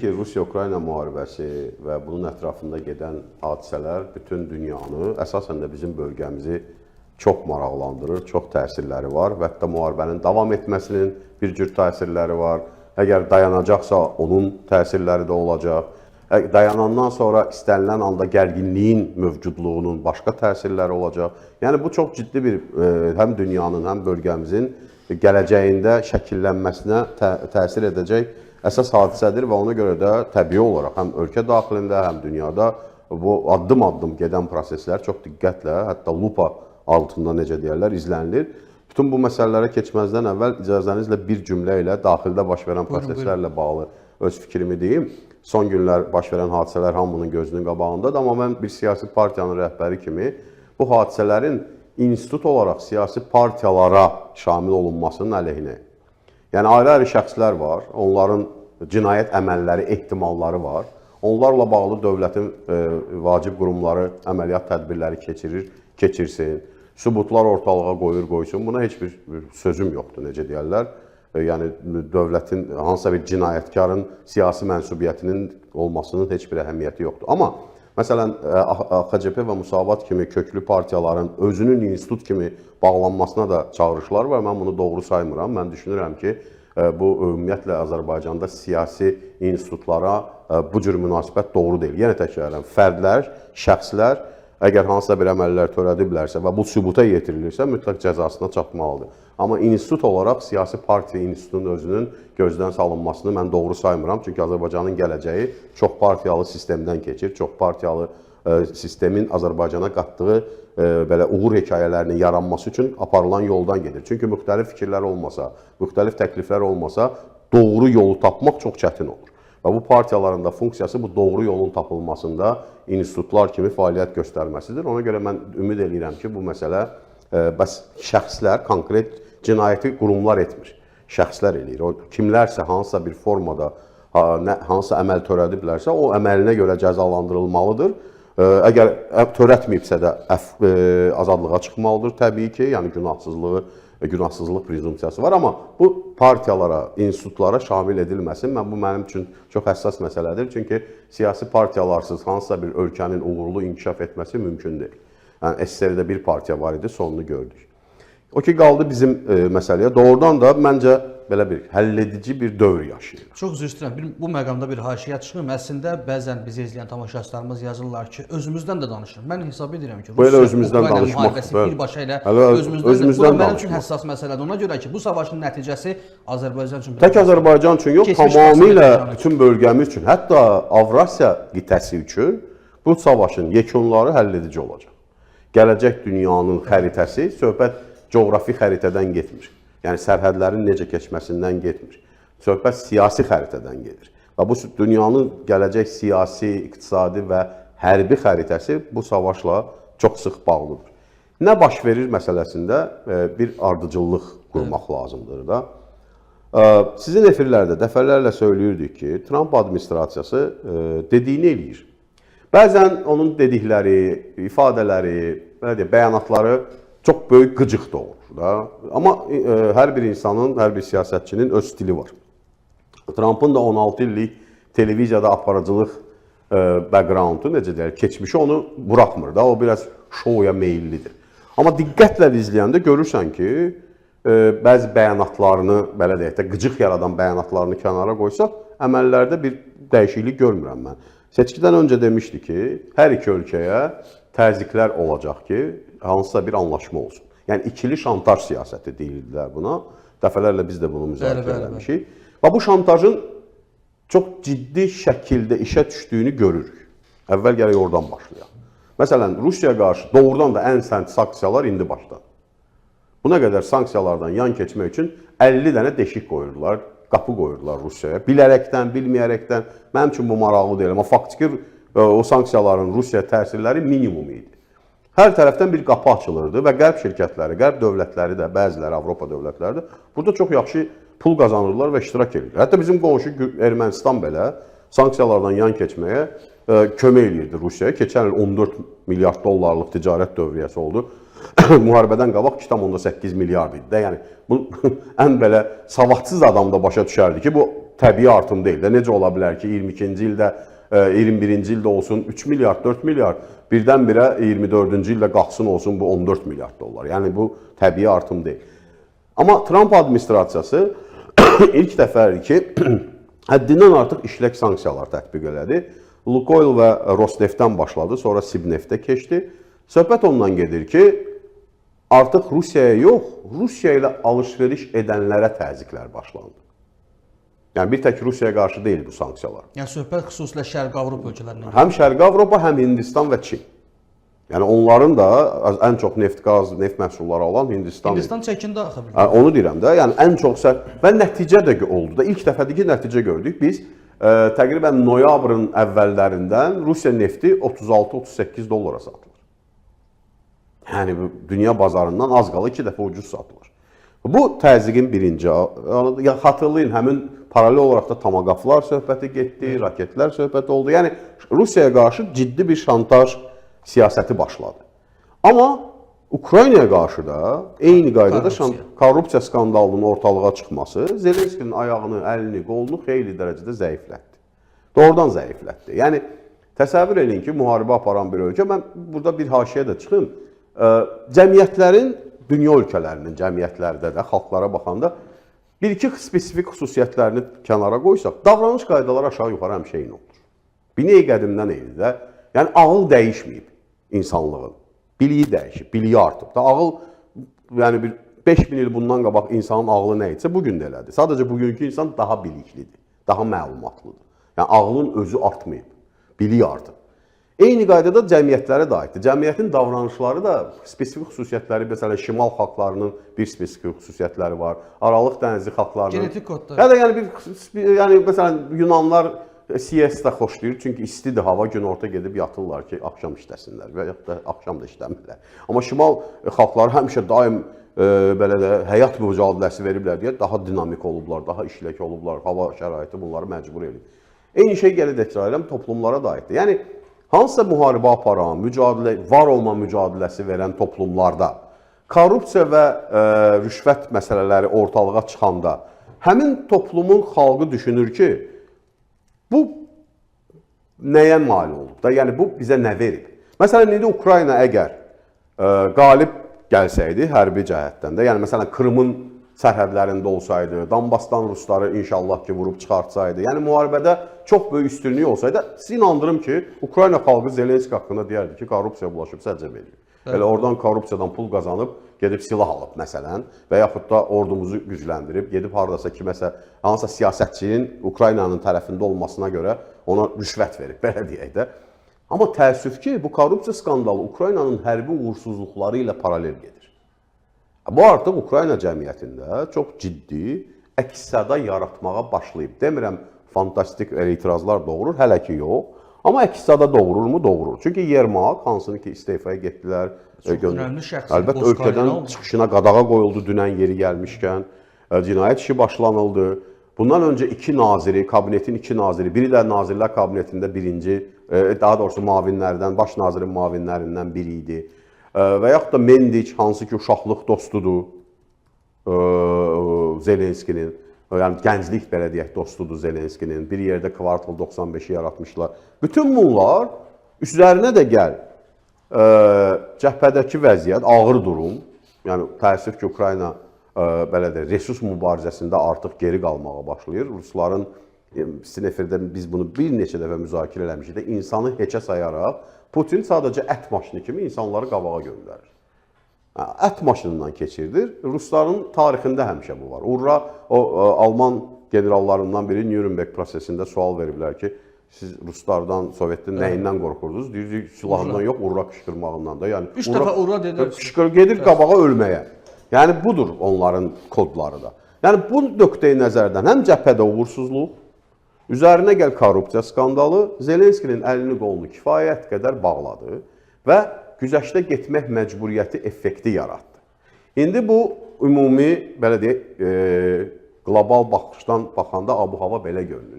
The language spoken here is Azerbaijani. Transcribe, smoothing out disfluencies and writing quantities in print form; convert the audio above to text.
ki, Rusiya-Ukrayna müharibəsi və bunun ətrafında gedən hadisələr bütün dünyanı, əsasən də bizim bölgəmizi çox maraqlandırır, çox təsirləri var və hətta müharibənin davam etməsinin bir cür təsirləri var. Əgər dayanacaqsa, onun təsirləri də olacaq. Dayanandan sonra istənilən anda gərginliyin mövcudluğunun başqa təsirləri olacaq. Yəni bu çox ciddi bir həm dünyanın, həm bölgəmizin gələcəyində şəkillənməsinə təsir edəcək əsas hadisədir və ona görə də təbii olaraq həm ölkə daxilində, həm dünyada bu addım-addım gedən proseslər çox diqqətlə, hətta lupa altında necə deyərlər, izlənilir. Bütün bu məsələlərə keçməzdən əvvəl icazənizlə bir cümlə ilə daxildə baş verən proseslərlə bağlı öz fikrimi deyim. Son günlər baş verən hadisələr hamının gözünün qabağındadır, amma mən bir siyasi partiyanın rəhbəri kimi bu hadisələrin institut olaraq siyasi partiyalara şamil olunmasının əleyhinəyəm. Yəni ayrı-ayrı şəxslər var, onların cinayət əməlləri, ehtimalları var. Onlarla bağlı dövlətin vacib qurumları əməliyyat tədbirləri keçirir, keçirsin. Sübutlar ortalığa qoyur, qoysun. Buna heç bir sözüm yoxdur, necə deyərlər. Yəni dövlətin hansısa bir cinayətkarın siyasi mənsubiyyətinin olmasının heç bir əhəmiyyəti yoxdur. Amma məsələn AXCP və Müsavat kimi köklü partiyaların özünün institut kimi bağlanmasına da çağırışlar var. Mən bunu doğru saymıram. Mən düşünürəm ki, bu ümumiyyətlə Azərbaycanda siyasi institutlara bu cür münasibət doğru deyil. Yenə təkrar edirəm, fərdlər, şəxslər əgər hansısa bir əməllər törədiblərsə və bu sübuta yetirilirsə, mütləq cəzasına çatmalıdır. Amma institut olaraq siyasi partiya institutunun özünün gözdən salınmasını mən doğru saymıram. Çünki Azərbaycanın gələcəyi çox partiyalı sistemdən keçir. Çox partiyalı sistemin Azərbaycana qatdığı belə uğur hekayələrinin yaranması üçün aparılan yoldan gedir. Çünki müxtəlif fikirlər olmasa, müxtəlif təkliflər olmasa doğru yolu tapmaq çox çətin olur. Və bu partiyaların da funksiyası bu doğru yolun tapılmasında institutlar kimi fəaliyyət göstərməsidir. Ona görə mən ümid eləyirəm ki, bu məsələ bəs şəxslər, konkret cinayəti qurumlar etmir. Şəxslər eləyir. O kimlərsə hansısa bir formada hansısa əməl törədiblərsə, o əməlinə görə cəzalandırılmalıdır. Əgər törətməyibsə də azadlığa çıxmalıdır təbii ki, yəni günahsızlıq prezumpsiyası var, amma bu partiyalara, institutlara şamil edilməsin. Bu mənim üçün çox həssas məsələdir. Çünki siyasi partiyalarsız hansısa bir ölkənin uğurlu inkişaf etməsi mümkün deyil. Yəni SSR-də bir partiya var idi, sonunu gördük. O ki qaldı bizim məsələyə. Doğrudan da məncə belə bir həlledici bir dövr yaşayırıq. Çox üzr istəyirəm. Bu məqamda bir haşiyə çıxım. Əslində bəzən bizi izləyən tamaşaçılarımız yazırlar ki, özümüzdən də danışır. Mən hesab edirəm ki, Rusiya özümüzdən danışmaq, müharibəsi birbaşa elə özümüzdən də, bu mənim üçün həssas məsələdir. Ona görə ki, bu savaşın nəticəsi Azərbaycan üçün tək Azərbaycan üçün yox, tamamilə bütün bölgəmiz üçün, hətta Avrasiya qitəsi üçün bu savaşın yekunları həlledici olacaq. Gələcək dünyanın xəritəsi, söhbət coğrafi xəritədən getmir. Yəni sərhədlərin necə keçməsindən getmir. Söhbət siyasi xəritədən gedir. Və bu dünyanın gələcək siyasi, iqtisadi və hərbi xəritəsi bu savaşla çox sıx bağlıdır. Nə baş verir məsələsində bir ardıcıllıq qurmaq lazımdır da. Sizin efirlərdə dəfələrlə söyləyirdik ki, Tramp administrasiyası dediyini eləyir. Bəzən onun dedikləri, ifadələri, belə deyək, bəyanatları çox böyük qıcıq doğurur da. Amma hər bir insanın, hər bir siyasətçinin öz stili var. Trumpın da 16 illik televiziyada aparıcılıq background-u, necə deyək, keçmişi onu buraxmır da. O biraz şouya meyillidir. Amma diqqətlə izləyəndə görürsən ki, bəzi bəyanatlarını, belə deyək də, qıcıq yaradan bəyanatlarını kənara qoysaq, əməllərdə bir dəyişiklik görmürəm mən. Seçkidən öncə demişdi ki, hər iki ölkəyə təzyiqlər olacaq ki, hansısa bir anlaşma olsun. Yəni ikili şantaj siyasəti deyirdilər buna. Dəfələrlə biz də bunu müzakirə eləmişik. Və bu şantajın çox ciddi şəkildə işə düşdüyünü görürük. Əvvəl gərək oradan başlayaq. Məsələn, Rusiyaya qarşı doğrudan da ən sərt sanksiyalar indi başladı. Buna qədər sanksiyalardan yan keçmək üçün 50 dənə deşik qoyurdular, qapı qoyurdular Rusiyaya. Bilərəkdən, bilməyərəkdən, mənim üçün bu maraqlı deyil, amma faktiki o sanksiyaların Rusiyaya təsirləri minimum idi. Hər tərəfdən bir qapı açılırdı və qərb şirkətləri, qərb dövlətləri də, bəziləri Avropa dövlətləri də burada çox yaxşı pul qazanırlar və iştirak edirlər. Hətta bizim qonşu Ermənistan belə sanksiyalardan yan keçməyə kömək eləyirdi Rusiyaya. Keçən il 14 milyard dollarlıq ticarət dövriyyəsi oldu. Müharibədən qabaq 2,8 milyard idi də. Yəni bu ən belə savadsız adam da başa düşərdi ki, bu təbii artım deyil də. Necə ola bilər ki, 22-ci ildə, 21-ci ildə olsun 3 milyard, 4 milyard, birdən-birə 24-cü ildə qalxsın olsun bu 14 milyard dollar. Yəni bu təbii artım deyil. Amma Tramp administrasiyası ilk dəfədir ki, həddindən artıq işlək sanksiyalar tətbiq elədi. Lukoil və Rosneftdən başladı, sonra Sibneftə keçdi. Söhbət ondan gedir ki, artıq Rusiyaya yox, Rusiya ilə alış-veriş edənlərə təzyiqlər başlandı. Yəni bir tək Rusiyaya qarşı deyil bu sanksiyalar. Yəni söhbət xüsusilə Şərqi Avropa ölkələrindən. Həm Şərqi Avropa, həm Hindistan və Çin. Yəni onların da ən çox neft, qaz, neft məhsulları alan Hindistan. Hindistan çəkindi axı bilir. Hə, onu deyirəm də. Yəni ən çox və nəticə də oldu da. İlk dəfədir ki, nəticə gördük. Biz təqribən noyabrın əvvəllərindən Rusiya nefti 36-38 dollara satılır. Yəni bu dünya bazarından az qala 2 dəfə ucuz satılır. Bu təzyiqin birinci. Ya xatırlayın, həmin paralel olaraq da tomagavklar söhbəti getdi, raketlər söhbəti oldu. Yəni Rusiyaya qarşı ciddi bir şantaj siyasəti başladı. Amma Ukraynaya qarşı da eyni qaydada korrupsiya skandalının ortalığa çıxması Zelenskinin ayağını, əlini, qolunu xeyli dərəcədə zəiflətdi. Doğrudan zəiflətdi. Yəni təsəvvür eləyin ki, müharibə aparan bir ölkə, mən burada bir haşiyə də çıxım. Cəmiyyətlərin, dünya ölkələrinin cəmiyyətlərdə də xalqlara baxanda bir-iki spesifik xüsusiyyətlərini kənara qoysaq, davranış qaydaları aşağı-yuxarı həmişə eyni olur. Bineyi qədimdən eynidir də. Yəni ağıl dəyişməyib insanlığın. Biliyi dəyişib, biliyi artıb da. Ağıl, yəni bir 5000 il bundan qabaq insanın ağlı nə idisə, bu gün də elədir. Sadəcə bugünkü insan daha biliklidir, daha məlumatlıdır. Yəni ağlın özü artmayıb, biliyi artıb. Eyni qaydada cəmiyyətlərə də aiddir. Cəmiyyətin davranışları da spesifik xüsusiyyətləri, məsələn, şimal xalqlarının bir spesifik xüsusiyyətləri var. Aralıq dənizi xalqlarının. Genetik kodda. Ya da yəni bir yəni məsələn Yunanlar siesta xoşlayır, çünki istidir hava, günorta gedib yatırlar ki, axşam işləsinlər və yaxud da axşam da işləmirlər. Amma şimal xalqları həmişə daim belə də həyat mücadiləsi veriblər deyə daha dinamik olublar, daha işlək olublar, hava şəraiti bunları məcbur eləyir. Eyni şey gəlir təkrar edirəm, toplumlara da aiddir. Yəni hansısa müharibə aparan, mücadilə, var olma mücadiləsi verən toplumlarda korrupsiya və rüşvət məsələləri ortalığa çıxanda həmin toplumun xalqı düşünür ki, bu nəyə mal olub da? Yəni bu bizə nə verib? Məsələn, indi Ukrayna əgər qalib gəlsəydi hərbi cəhətdən də, yəni məsələn Krımın sərhədlərində olsaydı, Donbasdan rusları inşallah ki vurub çıxartsaydı, yəni müharibədə çox böyük üstünlüyü olsaydı, sizi inandırım ki, Ukrayna xalqı Zelenski haqqında deyərdi ki, korrupsiya bulaşıb səcəb eləyir. Elə oradan korrupsiyadan pul qazanıb gedib silah alıb məsələn və yaxud da ordumuzu gücləndirib gedib hardasa kiməsə hansısa siyasətçinin Ukraynanın tərəfində olmasına görə ona rüşvət verib, belə deyək də. Amma təəssüf ki, bu korrupsiya skandalı Ukraynanın hərbi uğursuzluqları ilə paralel gedir. Bu artıq Ukrayna cəmiyyətində çox ciddi əks-səda yaratmağa başlayıb. Demirəm fantastik etirazlar doğurur, hələ ki yox. Amma əks-səda doğururmu? Doğurur. Çünki Yermak, hansını ki istefaya getdilər, Çox önəmli şəxs. Əlbəttə ölkədən çıxışına qadağa qoyuldu dünən yeri gəlmişkən. Cinayət işi başlanıldı. Bundan öncə iki naziri, kabinetin iki naziri, biri də Nazirlər Kabinetində birinci, daha doğrusu müavinlərdən, baş nazirin müavinlərindən biri idi. Və yaxud da Mendiç, hansı ki uşaqlıq dostudur Zelenskinin, yəni gənclik belə deyək dostudur Zelenskinin. Bir yerdə Kvartal 95-i yaratmışlar. Bütün bunlar üzərinə də gəl cəbhədəki vəziyyət, ağır durum. Yəni təəssüf ki, Ukrayna belə deyək, resurs mübarizəsində artıq geri qalmağa başlayır. Rusların sizin efirdə biz bunu bir neçə dəfə müzakirə eləmişik də, insanı heçə sayaraq Putin sadəcə ət maşını kimi insanları qabağa göndərir. Ət maşınından keçirdir. Rusların tarixində həmişə bu var. Urra o Alman generallarından biri Nürnberg prosesində sual veriblər ki, siz ruslardan, Sovetdən nəyindən qorxurdunuz? Deyir, silahından yox, urra qışqırmağından da. Yəni 3 dəfə urra dedilər. Qışqır gedir qabağa ölməyə. Yəni budur onların kodları da. Yəni bu nöqteyi nəzərdən həm cəbhədə uğursuzluq, üzərinə gəl korrupsiya skandalı Zelenskinin əlini qolunu kifayət qədər bağladı və güzəştə getmək məcburiyyəti effekti yaratdı. İndi bu ümumi belə deyək, qlobal baxışdan baxanda abu-hava belə görünür.